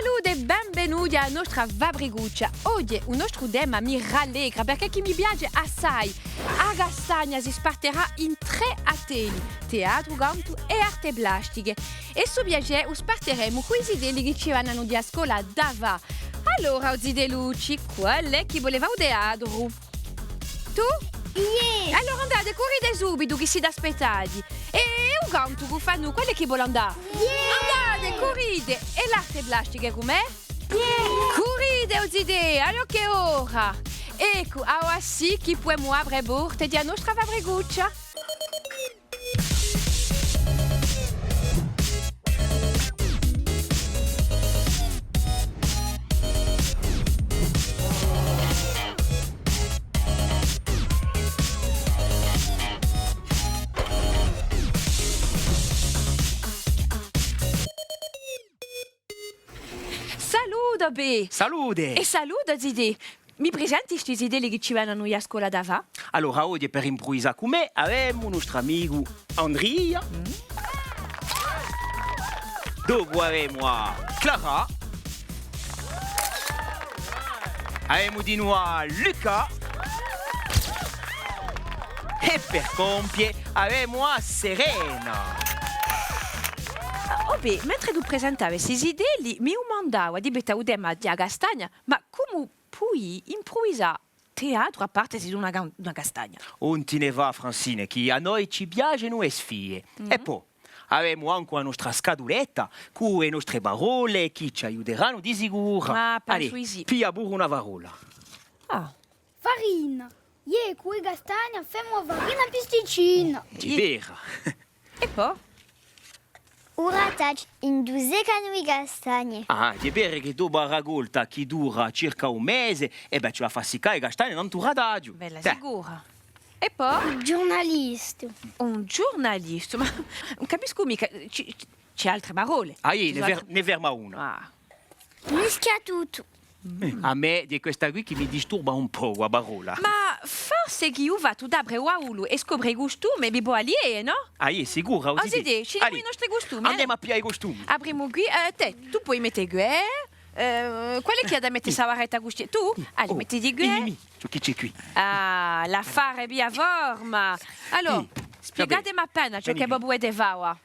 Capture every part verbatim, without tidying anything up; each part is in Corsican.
Salute è benvenuti à a nostra fabricuccia. Oghje u nostru tema mi rallegra perchè chì mi piace assai. A castagna si sparterà in trè attelli, teatru, cantu è arte plastiche. È stu piacè u sparteremu cù i zitelli chì ci venenu di a scola d'Avà. Allora, o zitellucci, qual hè chì voleva u teatru? Tù? Iè! Allora andate, currite subitu chì site aspettati. È u cantu cù Fanù, qual hè chì vole andà? Iè! Andate, currite! È l'arte plastiche cum'è? Iè! Currite, o zitè, allora chì hè ora! Eccu, avà sì chì pudemu apre e porte di a nostra fabricuccia. Salute, bè! Salute! È salute, zitè! Mi presenti sti zitelli chì ci venenu di a scola d'Avà? Allora, oghje per impruvisà cù mè avemu u nostru amicu Andria. Mm. Dopu avemu à Clara. Avemu dinù à Luca. È per compie avemu à Serena. Ah, o bè, mentre tù presentavi sti zitelli, mi dumandava, di pettu à u tema di a castagna, ma cumu poi impruvisà teatru à partesi d'una ca-, d'una castagna? Ùn ti ne fà, Francine, chì à noi ci piacenu e sfide. Mhm. È po avemu ancu a nostra scatuletta cù e nostre parolle chì ci aiuteranu di sicuru. Ah, pensu di sì. Allez, piglia puru una parolla. Ah. Farina. Iè, cù e castagne femu a farina pisticcina. Hè vera. È po? U ratacciu, induve seccanu e castagne. Ah, hè vera chì dopu a racolta chì dura circa un mese, è bè, ci vole à fà siccà e castagne nantu u ratacciu. Bella sicura. È po? Un ghjurnalistu. Un ghjurnalistu? Ma ùn capiscu micca, ci, ci hè altre parolle? Ah, iè, ne fer-, ne ferma una. Ah. Mischia tuttu. Eh, à mè hè questa quì chì mi disturba un pocu, a parolla. Ma forse chì u fattu d'apre u baullu è scopre i custumi vi pò aiutà, nò? Ah, iè, sicuru, o zitè. Ci n'emu i nostri custumi, eh? Andemu à piglià i custumi. Aprimu quì, eh, tè, tù poi mette què, eh, quale hè chì hà da mette sta barretta custì? Tù? Allez, mettiti què. Ciò chì ci hè quì? Ah, l'affare piglia forma. Allora, spiegatemi appena ciò chì vo vulete fà avà.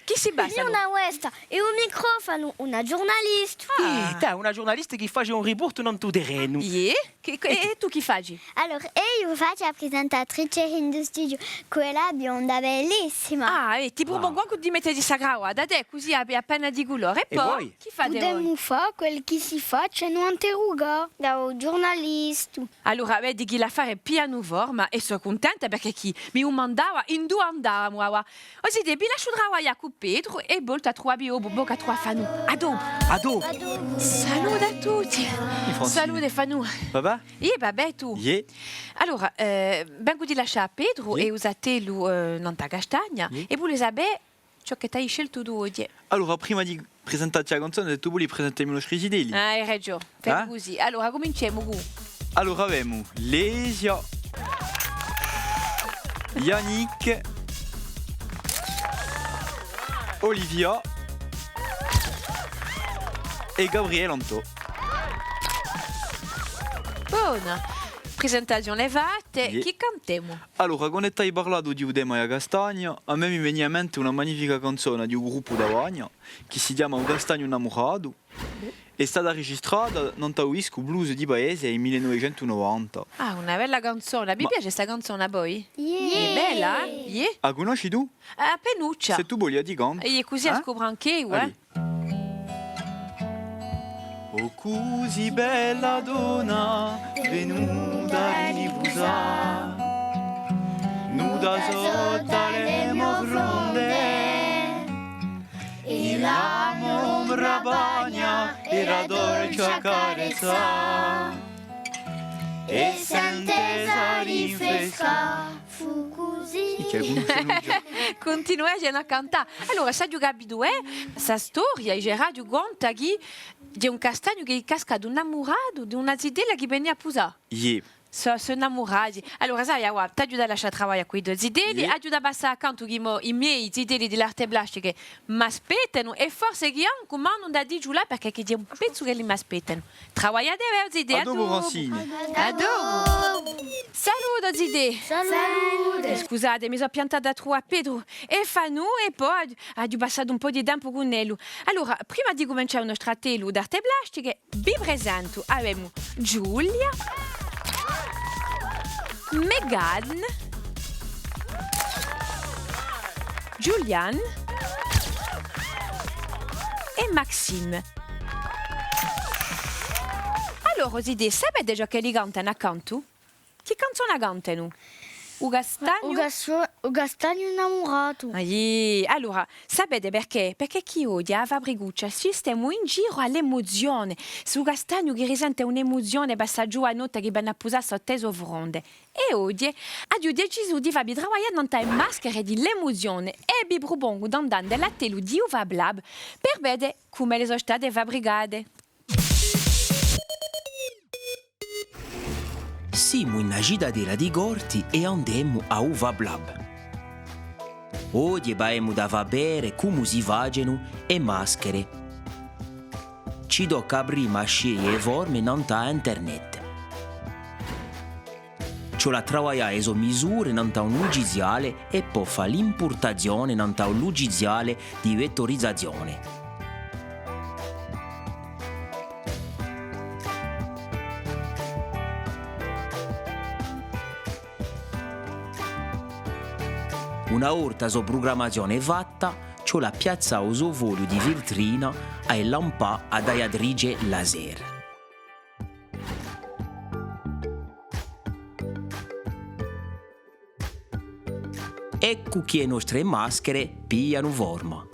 Chì si passa? Eiu una vesta è un microfonu, una ghjurnalista. Ah. Iè, tè, una ghjurnalista chì face un riportu nantu u terrenu. Iè? Chì, chì, è tù chì faci? Allora, eiu facciu a presentatrice in u studiu, quella bionda bellissima. Ah, è ti prupongu ancu di metteti sta cravatta, tè, cusì appi appena di culore. È po? Chì fate voi? Pudemu fà quel chì si face, no interrugà da u ghjurnalistu. Allora, vedi chì l'affare piglianu forma è sò cuntenta perchè chì mi dumandava induve andavamu avà. O zitè, vi lasciu travaglià cù Petru è voltu à truvà vi, o bocca à truvà Fanù. À dopu. À dopu. Salute à tutti. Salute Fanù. Và bè? Iè, và bè, tù? Iè. Allora, eh, vengu di lascià à Petru è u so attellu, eh, nant'à a castagna è vulia sapè ciò chì t'hai sceltu tù oghje. Allora, prima di presentà ci a canzona, s'è tù voli presentemu i nostri zitelli. Ah, hai ragiò. Femu cusì. Allora, cuminciemu cù... Allora avemu Lesia, Yannick, Olivia è Gabriele Antò. Bona. Presentazione fatte. Iè. Chì cantemu? Allora, quand'è t'hai parlatu di u tema di a castagna, à mè mi venia in mente una magnifica canzona di u gruppu Tavagna, chì si chjama U castagnu innamuratu, hè stata registrata nant'à u discu Blues di Paese in mille novecentu novanta. Ah, una bella canzona. Vi piace sta canzona à voi? Iè. Hè bella, eh? Iè. A cunnosci tù? Eh, appenuccia. S'è tù voli, a ti cantu. È cusì a scopru anch'eiu, eh. Allez. Cuntinuemu à cantà. Allora, s'aghju capitu, eh, sta storia, diceraghju, conta chì ghjè un castagnu chì hè cascatu innamuratu d'una zitella chì venia à pusà. Iè. Sò, sò innamurati. Allora, sai, avà, t'aghju da lascià travaglià quì dui zitelli, aghju da passà accantu chì mo i mei zitelli di l'arte plastiche m'aspettanu, è forse chì ancu m'anu da dì ghjà, perchè chì ci hè un pezzu ch'elli m'aspettanu. Travagliate bè, o zitè, à dopu, Francine. À dopu. Salutu, zitè. Salute. Scusate, mi sò piantata à truvà Petru è Fanù, è po aghju, aghju passatu un pocu di tempu cun ellu. Allora, prima di cumincià u nostru attellu d'arte plastiche, vi presentu, avemu Giulia, Megan, Julian è Maxime. Allora, o zitè, sapete ciò ch'elli cantanu accantu? Chì canzona cantanu? U castagnu? U cas-, u castagnu innamuratu. Ah, iè. Allora, sapete perchè? Perchè chì oghje à a Fabricuccia ci stemu in giru à l'emuzione. Stu castagnu chì risente un'emuzione, passa ghjuvanotta chì vene à pusà sottu à e so fronde. È oghje aghju decisu di fà vi travaglià nant'à e maschere di l'emuzione è vi prupongu d'andà in l'attellu di u Fab Lab per vede cum'elle sò state fabricate. Simu in a citadella di Corti è andemu à u Fab Lab. Oghje v'avemu da fà vede cumu si facenu e maschere. Ci tocca prima à sceglie e forme nant'à internet. Ci vole à travaglià e so misure nant'à un lugiziale è po fà l'impurtazione nant'à un lugiziale di vetturizazione. Una volta a so prugrammazione fatta, ci vole à piazzà u so fogliu di feltrina è lampà a tagliatrice laser. Eccu chì e nostre maschere piglianu forma.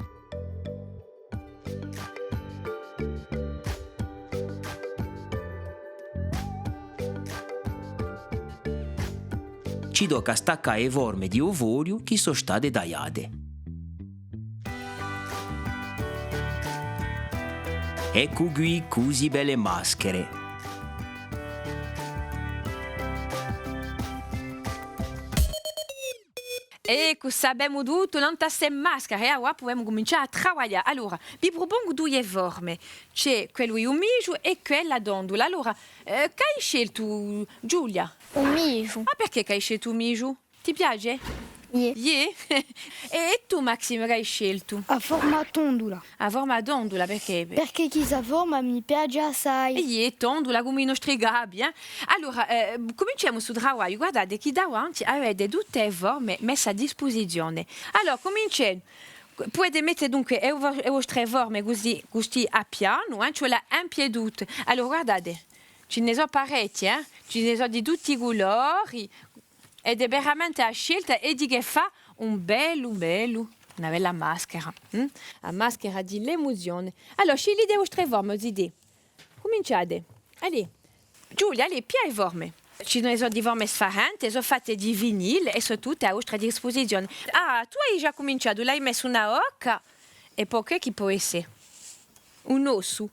Ci tocca à staccà e forme di u fogliu chì sò state tagliate. Eccu quì cusì belle maschere. Eccu, sapemu tuttu nant'à ste maschere, è avà pudemu cumincià à travaglià. Allora, vi prupongu duie forme. Ci hè quellu di u misgiu è quella tondula. Allora, eh, ch'hai sceltu, Giulia? U misgiu. Ma perchè ch'hai sceltu u misgiu? Ti piace? Iè. Iè? È, è tù, Maxime, ch'hai sceltu? A forma tondula. A forma tondula, perchè? Perchè chì sta forma mi piace assai. Iè, tondula cum'è i nostri capi, eh? Allora, eh, cuminciemu stu travagliu. Guardate chì davanti avete tutte e forme messe à dispusizione. Allora, cuminciemu. Pudete mette dunque e vo-, e vostre forme cusì, cusì à pianu, eh? Ci vole à empie tuttu. Allora, guardate, ci ne sò parechje, eh? Ci ne sò di tutti i culori. Ed hè veramente a scelta è di chì fà un bellu, bellu, una bella maschera, hm? A maschera di l'emuzione. Allora, sceglite e vostre forme, o zitè. Cuminciate. Allez. Giulia, allez, piglia e forme. Ci ne sò di forme sfarente, sò fatte di vinile è sò tutte à vostra dispusizione. Ah, tù hai ghjà cuminciatu, l'hai messu una bocca, è po chì pò esse? Un ossu.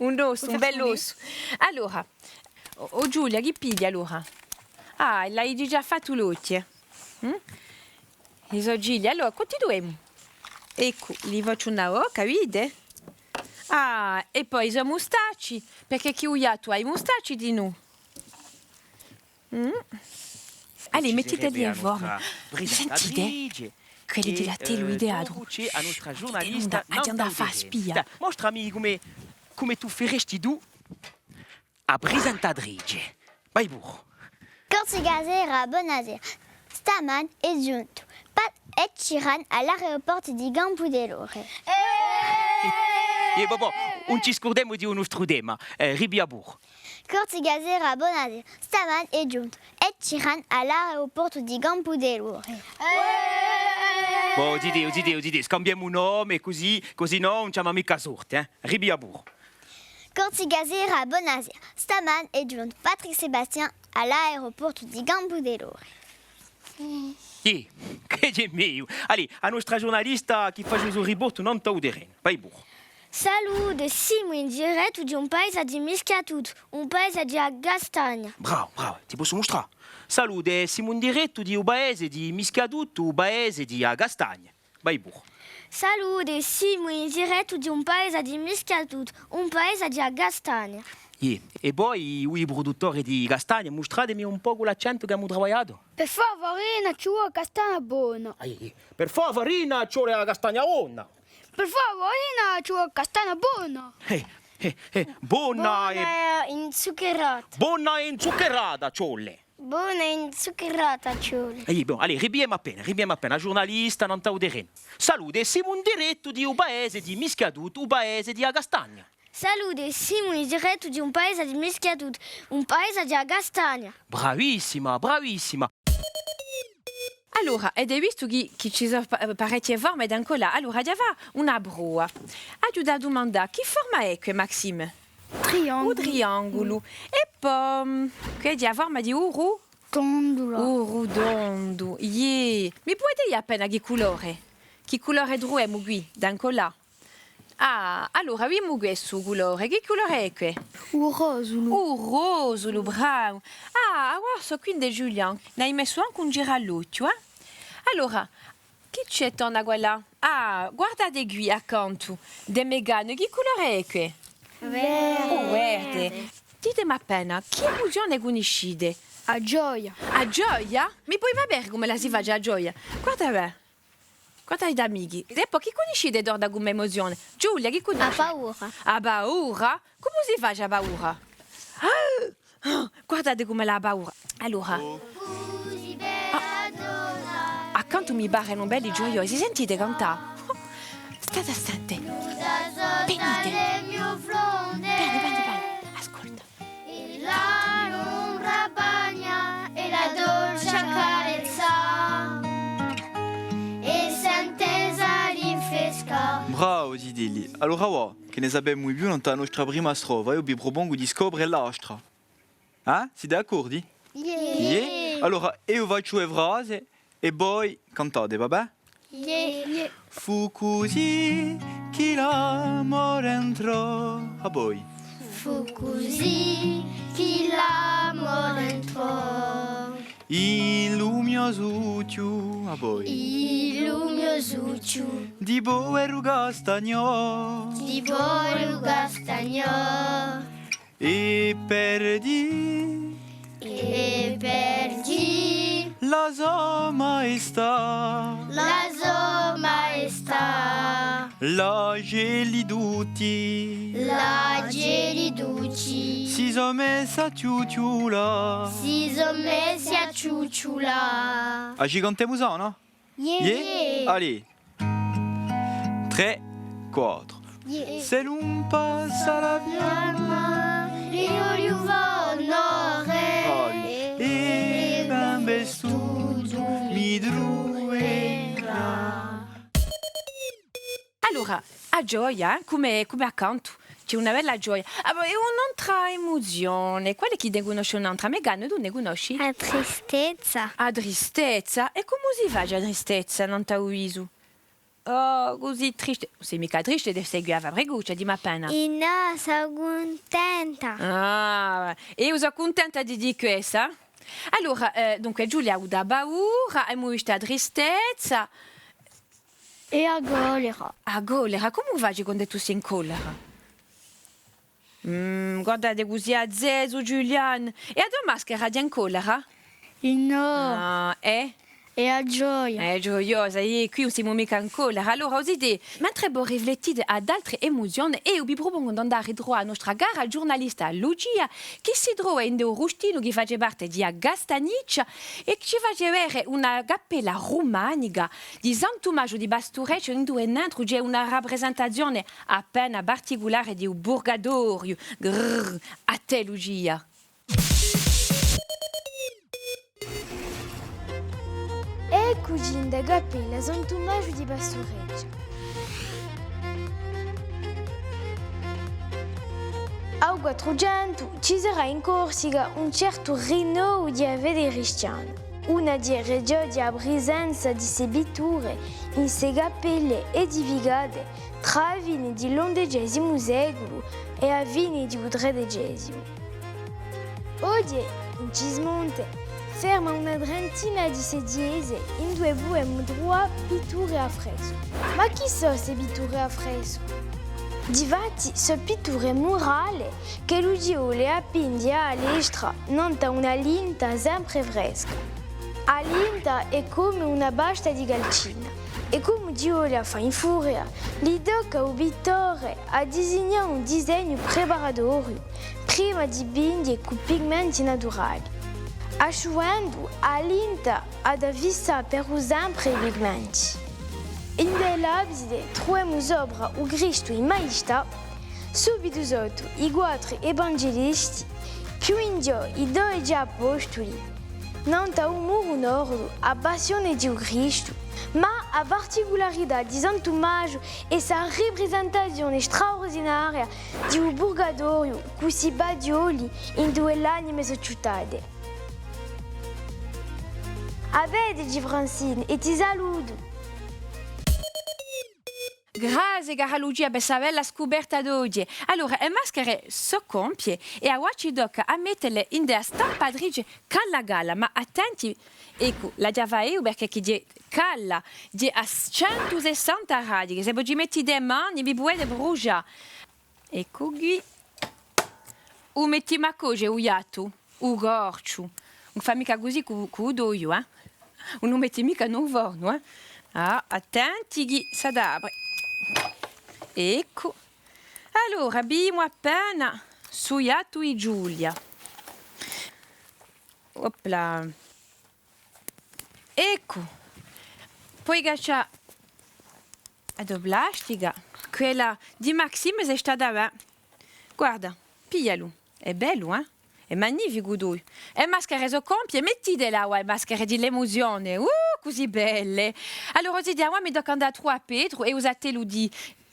Un ossu, un bell'ossu. Allora, o, o Giulia, chì piglia allora? Ah, l'hai digià fattu l'ochje. Mm? I so cigli. Allora, cuntinuemu. Eccu, li facciu una bocca, vide? Ah, è po i so mustacci, perchè chì u ghjattu hà i mustacci dinù. Mm. Allez, mettite li in forma. Sentite, quelli di l'attellu di teatru. Sentite, aghju da andà à fà a spia. Mostrami cume, cume tù faresti tù a prisentatrice. Vai puru. Corsica Sera, bonasera. Stamane hè ghjuntu Pat Ed Sheeran à l'aeroportu di Campu di l'Oru. Eh, bò, bò, ùn ci scurdemu di u nostru tema. Eh, ripiglia puru. Corsica Sera, bonasera. Stamane hè ghjuntu Ed Sheeran à l'aeroportu di Campu di l'Oru. Bò, zitè, zitè, zitè, scambiemu nome, cusì, cusì nò, ùn ci emu micca sorte, eh. Ripiglia puru. Corsica Sera, bonasera. Stamane hè ghjuntu Patrick Sébastien à l'aeroportu di Campu di l'Oru. Iè, chì hè megliu. Allez, a nostra ghjurnalista chì face u so riportu nant'à u terrenu. Vai puru. Salute, simu in direttu di un paese di Mischiatuttu, un paese di a castagna. Bravu, bravu, ti possu mustrà. Salute, simu in direttu di u paese di Mischiatuttu, u paese di a castagna. Vai puru. Salute, simu in direttu di un paese di Mischiatuttu, un paese di a castagna. Iè, è voi, voi pruduttori di castagne, mustratemi un pocu l'accentu chì emu travagliatu. Per fà a farina ci vole a castagna bona. Ah, iè, iè. Per fà a farina ci vole a castagna bona. Per fà a farina ci vole a castagna bona. Eh, eh, eh, bona è... Bona è inzuccherata. Bona è inzuccherata ci vole. Bona è inzuccherata ci vole. Eh, bon, allez, ripigliemu appena, ripigliemu appena, a ghjurnalista, nant'à u terrenu. Salute, simu in direttu di u paese di Mischiatuttu, u paese di a castagna. Salute, simu in direttu di un paese di Mischiatuttu, un paese di a castagna. Bravissima, bravissima. Allora, avete vistu chì, chì ci sò pa-, parechje forme da incullà? Allora, aghju da fà una prova. Aghju da dumandà, chì forma hè què, Maxime? Triangulu. U triangulu. È po, mm, què hè a forma di u ru-? Tondula. U rutondu. Iè. Mi poi dì appena chì culore? Chì culore truvemu quì, da incullà? Ah, allora, avemu quessu culore. Chì culore hè què? U rosulu. U rosulu, bravu. Ah, avà sò quì ind'è Ghjulianu. N'hai messu ancu un ghjirallocchju, eh? Allora, chì ci hè torna quallà? Ah, guardate quì accantu. Di Mégane, chì culore hè què? Verde. U verde. Ditemi appena, chì emuzione cunniscite? A gioia. A gioia? Mi poi fà vede cum'ella si face a gioia? Guarda bè. Guardate i to amichi. È po chì cunniscite torna cum'è emuzione? Ghjulia, chì cunnosci? A paura. A paura? Cumu si face a paura? Guardate cum'ella hà paura. Allora. Ah. Accantu mi parenu belli gioiosi. Sentite cantà. State à sente. Venite. Bè, bè, bè. Ascolta. Bravu, zitelli. Allora, avà, chì ne sapemu di più nant'à a nostra prima strofa, eiu vi prupongu di scopre l'astra. Eh? Site d'accordu? Iè. Iè? Allora, eiu facciu e frase è voi cantate, va bè? Iè. Iè. Fù cusì chì l'amore entrò. À voi. Fù cusì chì l'amore entrò. In lu mio suchju, à voi. In lu mio suchju. Di poveru castagnò. Di poveru castagnò. È perdì. È perdì. La so maestà. La so maestà. L'acelli tutti. L'acelli tutti. Si sò messi à ciuciulà. Si sò messi à ciuciulà. A ci cantemu sana? Iè. Iè? Allez. Trè, quattru. Iè. S'ellu ùn passa l'avvione, eiu li fò onore. Allez. È ben vestutu mi truverà. Allora, a gioia, eh, cum'è, cum'è accantu, ci hè una bella gioia. Ah, ma hè un'antra emuzione. Quale hè chì ne cunnosce un'antra? Mégane, tù ne cunnosci? A tristezza. A tristezza? È cumu si face a tristezza, nant'à u visu? Oh, cusì triste. Ùn sì micca triste d'esse quì à Fabricuccia, dimmi appena. Innò, sò cuntenta. Ah, eiu sò cuntenta di dì quessa. Allora, eh, dunque, Ghjulia hà avutu a paura, emu vistu a tristezza. È a collera. A collera, cumu faci quand'è tù sì in collera? Mm, guardate cusì acesu, Ghjulianu. È a to maschera hè in collera? Innò. Ah, è? Hè a gioia. Hè gioiosa, è quì ùn simu micca in collera. Allora, o zitè, mentre vo riflettite à d'altre emuzione, eiu vi prupongu d'andà à ritruvà a nostra cara ghjurnalista Lucia, chì si trova ind'è u Rustinu, chì face parte di a Castagniccia, è chì ci face vede una cappella rumanica di San Tumasgiu di Pastureccia, induve nentru ci hè una raprisentazione appena particulare di u Purgatoriu. Grrr, à tè, Lucia. Eccuci ind'a cappella San Tumasgiu di Pastureccia. À u Quattrucentu ci sarà in Corsica un certu rinnovu di a fede cristiana. Una di e ragiò di a prisenza di ste pitture in ste cappelle edificate trà a fine di l'undecesimu seculu è a fine di u tredecesimu. Oghje, in Cismonte, ferma una trentina di ste chjese induve pudemu truvà pitture à frescu. Ma chì sò ste pitture à frescu? Difatti, sò pitture murale ch'ellu ci vole à pinghje à a lestra, nant'à una tinta sempre fresca. A tinta hè cum'è una pasta di calcina, è cum'ellu ci vole à fà in furia, li tocca à u pittore à disignà un disegnu preparatoriu, prima di pinghje cù pigmenti naturali. Asciuvendu, a tinta hà da fissà per u sempre i pigmenti. Ind'è l'abside truvemu sopra u Cristu in maestà, subitu sottu i quattru evangelisti, più in ghjò i dodeci apostuli, nant'à u muru nordu a passione di u Cristu, ma a particularità di San Tumasgiu hè sta riprisentazione straurdinaria di u purgatoriu cù sti paghjoli induve l'anime sò ciuttate. À vedeci, Francine, è ti salutu! Grazie, cara Lucia, per sta bella scuperta d'oghje. Allora, e maschere sò compie è avà ci tocca à mettele ind'è a stampatrice Calla Calla, ma attenti, eccu, l'aghju da fà eiu perchè chì ghjè calla, ghjè à centu sessanta gradi, chì s'è vo ci mettite e mani vi pudete brusgià. Eccu quì. U mettimu à coce u ghjattu, u corciu. Ùn fà micca cusì cù, cù u toiu, eh? Ùn u metti micca in u fornu, eh? Ah, attenti chì s'hà da apre. Eccu. Allora, aprimu appena stu ghjattu di Giulia. Opla. Eccu. Poi caccià a to plastica. Quella di Maxime hè stata bè. Guarda, piglialu. Hè bellu, eh? Hè magnificu, tù. E maschere sò compie, mettitele avà e maschere di l'emuzione. Uh, cusì belle! Allora, o zitè, avà mi tocca à andà à truvà à Petru è u so attellu di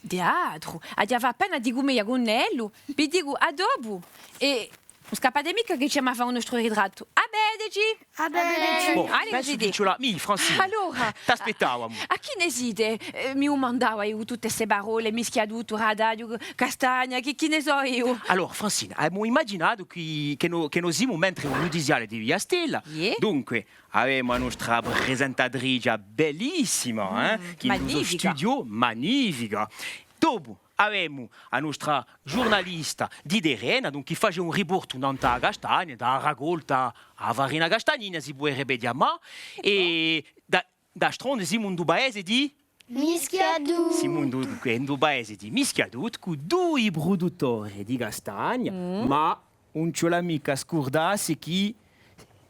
teatru. Aghju da fà appena di cumedia cun ellu. Vi dicu à dopu. È ùn scappate micca chì ci emu à fà u nostru ritrattu. À vedeci! À vedeci! Bon, allez, pensu di ci l'avemu, Francine. Allora, t'aspettavamu. À chì ne site? Eh, mi dumandava eiu tutte ste parolle, mischiatuttu, rataghju, castagna, chì, chì ne sò eiu? Allora, Francine, avemu imaginatu chì, chì no, chì no simu mentre un nutiziale di Via Stella. Iè. Dunque, avemu a nostra presentatrice bellissima, eh, chì hè in u so studio, magnifica. Dopu, avemu a nostra ghjurnalista di terrenu, dunque, chì face un riportu nant'à a castagna, da a racolta à a farina castagnina, si puderebbe chjamà, è da, d'astronde simu in u paese di? Mischiatuttu. Simu in u, in u paese di Mischiatuttu, cù dui pruduttori di castagna, ma ùn ci vole micca scurdassi chì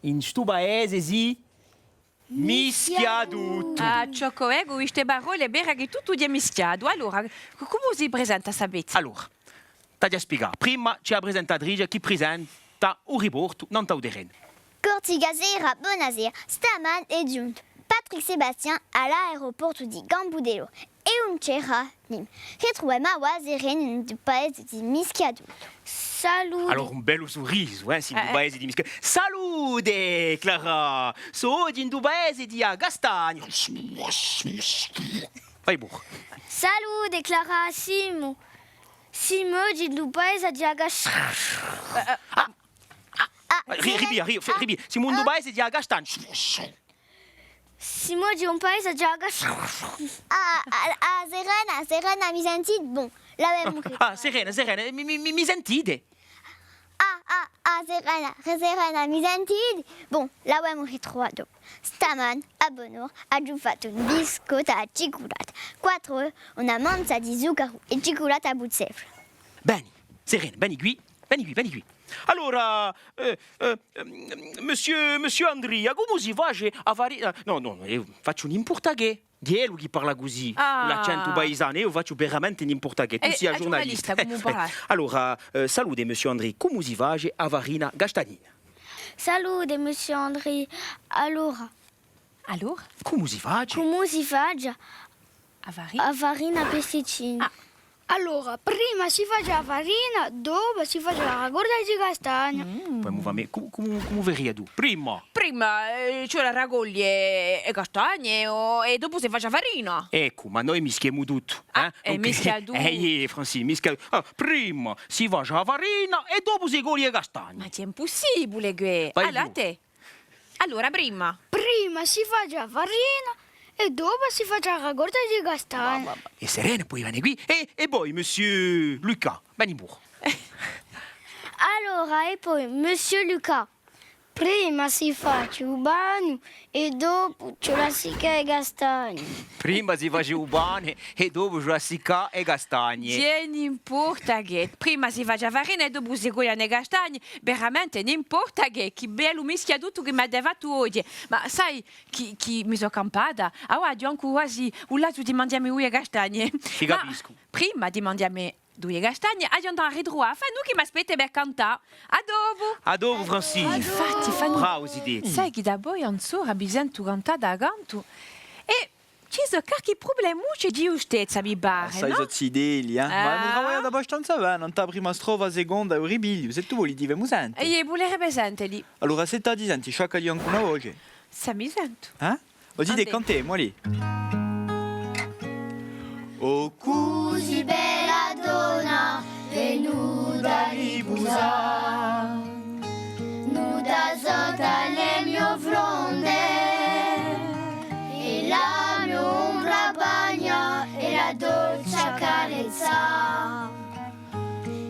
in stu paese si mischia tuttu. Ah, ciò ch'o vecu, queste parolle, hè vera chì tuttu hè mischiatu. Allora, c-, cumu si presenta sta pezza? Allora, t'aghju da spiegà. Prima ci hè a presentatrice chì presenta u riportu nant'à u terrenu. Corsica Sera, bonasera. Stamane hè ghjuntu Patrick Sébastien à l'aeroportu di Campu di l'Oru. È ùn c'era nimu. Ritruvemu avà Serena in u paese di Mischiatuttu. Salute. Allora, un bellu surrisu, eh, sì, in u paese di Mischia-, salute, Clara! Sò oghje in u paese di a castagna. Vai puru. Salute, Clara, simu, simu oghje in u paese di a castagna. Ah, ah, ah, ri-, ripiglia, ri-, ripiglia. Simu in u paese di a castagna. Simu oghje in u paese di a castagna. Ah, ah, ah, Serena, Serena, mi sentite? Bon, l'avemu ritruvata. Ah, Serena, Serena, mi, mi, mi, mi sentite? Ah, ah, ah, Serena, Serena, mi sentite? Bon, l'avemu ritruvata. Stamane, à bon'ora, aghju fattu un biscottu à a cicculata. Quattru ove, una manza di zuccaru è cicculata à buzzeffa. Veni, Serena, veni quì, veni quì, veni quì. Allora, eh, eh, ehm, monsieur, monsieur Andria, cumu si face a fari-, eh, nò, nò, nò, eiu facciu n'importa chè. Hè ellu chì parla cusì, cù l'accentu paisanu, eiu facciu veramente n'importa chè. Tù sì a ghjurnalista. Cumu parla? Allora, eh, salute, monsieur Andria, cumu si face a farina castagnina? Salute, monsieur Andria. Allora. Allora? Cumu si face? Cumu si face a farina? A farina pesticcina. Ah. Allora, prima si facia a farina, dopu si facia a racolta di castagna. Mm. Poi mu fà mè, cu-, cumu, cumu faria tù? Prima! Prima, eh, ci vole à racoglie e castagne, o, è dopu si face a farina. Eccu, ma noi mischiemu tuttu, eh? Ah, eh, dunque, mischia tù. Eh, iè, Francine, mischia tù. Ah, prima si face a farina è dopu si coglie e castagne. Ma hè impussibule què. Vai tù. Allora, à tè. Allora, prima. Prima si face a farina è dopu si face a racolta di castagne. È Serena poi vene quì. È, è poi, Monsieur Lucas, veni puru. Allora, è poi, Monsieur Lucas, prima si face u pane è dopu ci vole à siccà e castagne. Prima si face u pane è dopu ci vole à siccà e castagne. Ghjè, n'importa chè. Prima si face a farina è dopu si coglienu e castagne. Veramente, n'importa chè, chì bellu mischiatuttu chì m'avete fattu oghje. Ma sai chì, chì mi sò campata? Avà aghju ancu guasi u laziu di manghjà mi e castagne. Ti capiscu. Ma prima di manghjà mi duie castagne, aghju da andà à ritruvà à Fanù chì m'aspetta per cantà. À dopu! À dopu, Francine! Infatti, Fanù, bravu sì dettu. Sai chì da voi anzora vi sentu cantà da cantu è ci sò qualchì prublemucce di ghjustezza, mi pare, nò? Assai sozzidelli, eh? Ma emu travagliatu abbastanza bè, nant'à a prima strofa, a seconda, è u ripigliu, sè tù voli, ti femu sente. È eiu vulerebbe senteli. Allora, sè tù ti senti, sciaccaghji ancu una voce. Sè mi sentu. Eh? O zitè, cantemu, allez. O cusì bella donna, venuta à ripusà, nuda sottu à le mio fronde, è la mio umbra bagna, è la dolce carezza,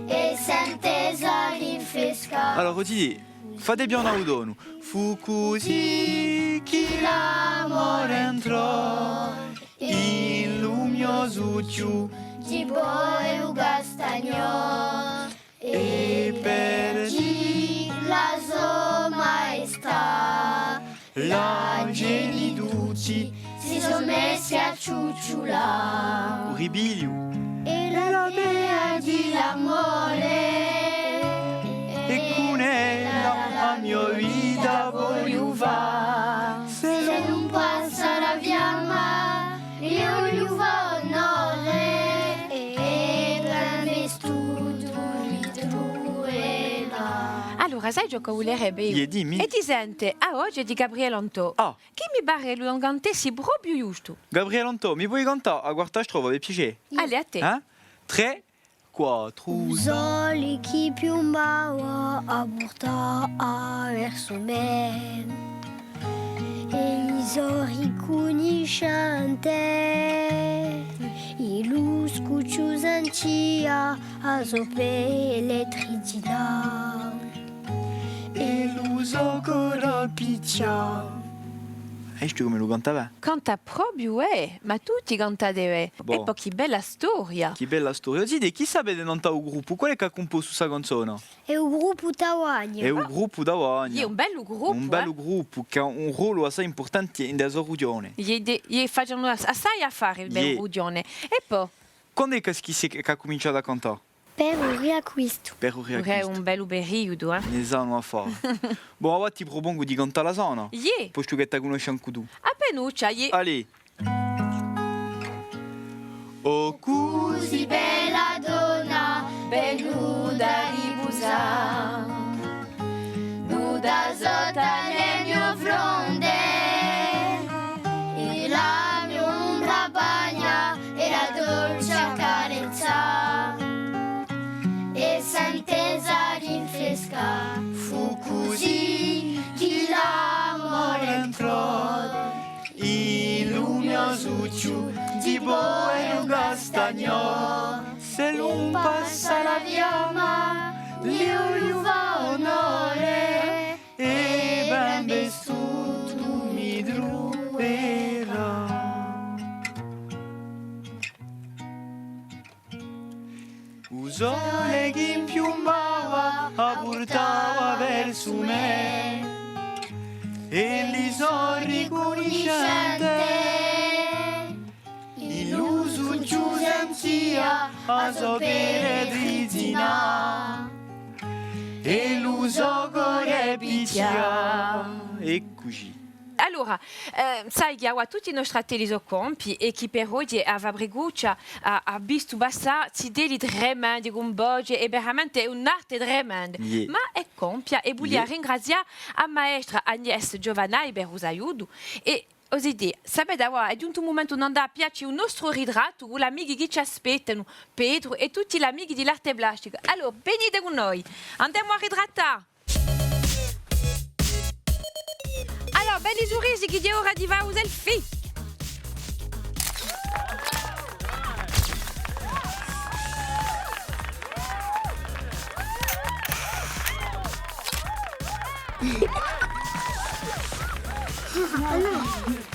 è sente a rinfrescà. Allora, o zitè, fate pianu à u tonu. Fù cusì chì l'amore entrò in lu mio suchju, di voi u castagnò, è per dì la so maestà, l'angeli tutti si sò messi à ciucciulà. U ripigliu. È la dea di l'amore, è cun ella a mio vita vogliu fà. Sè ùn passa a fiamma, eiu li fò onore, è ben vestutu mi truverà. Allora, sai ciò ch'o vulerebbe eiu? Iè, dimmi. È ti sente a voce di Gabriele Antò. Ah. Chì mi pare lu cantessi propiu ghjustu. Gabriele Antò, mi poi cantà a quarta strofa, per piacè? Allez, à tè. Eh? Trè, quattru. U sole chì piumbava a purtava versu mè. È i so ricunniscente, in lu scuchju sentia a so pelle trizità. È lu so core picchjà. Hai vistu cum'è lu cantava? Canta propiu, eh, ma tutti cantate, eh. Bon. È po chì bella storia. Chì bella storia. Zitè, chì sapete nant'à u gruppu? Quale hè chì hà cumpostu sta canzona? Hè u gruppu Tavagna. Hè u gruppu Tavagna. Hè un bellu gruppu, eh. Un bellu gruppu chì hà un rollu assai impurtante in a so rughjone. Iè, iè, facenu ass-, assai affare in a rughjone. È po? Quand'hè chì, chì s'hè, chì hà cuminciatu à cantà? Per u Riacquistu. Per u Riacquistu. Hè un bellu periudu, eh? Ne sanu affari. Bon, avà ti prupongu di cantà la sana. Iè. Postu chì tù a cunnosci ancu tù. Appenuccia, iè. Allez. O cusì bella donna, venuta à ripusà, nuda sottu à le mio fronde, è la mio umbra bagna, è la dolce carezza, è sente a rinfrescà. Fù cusì chì l'amore entrò in lu mio suchju, di voi u castagnò. Sè ùn passa a fiamma, eiu li fò onore, è ben vestutu mi truverà. U sole chì piumbava a purtava versu mè, è li so ricunniscente, in lu suchju sentia a so pelle trizità, è lu so core picchjà. Eccuci. Allora, eh, sai chì avà tutti i nostri attelli sò compii è chì per oghje a Fabricuccia hà, hà vistu passà zitelli tremendi cun voce, è veramente hè un'arte tremenda. Iè. Ma hè compia è vulia ringrazià a maestra Agnès Giovannai per u so aiutu è, o zitè, sapete, avà hè ghjuntu u mumentu d'andà à pigliacci u nostru ritrattu cù l'amichi chì ci aspettanu, Petru è tutti l'amichi di l'arte plastica. Allora, venite cù noi, andemu à ritrattà! Allora, belli surrisi chì hè ora di fà u selfie! Allora.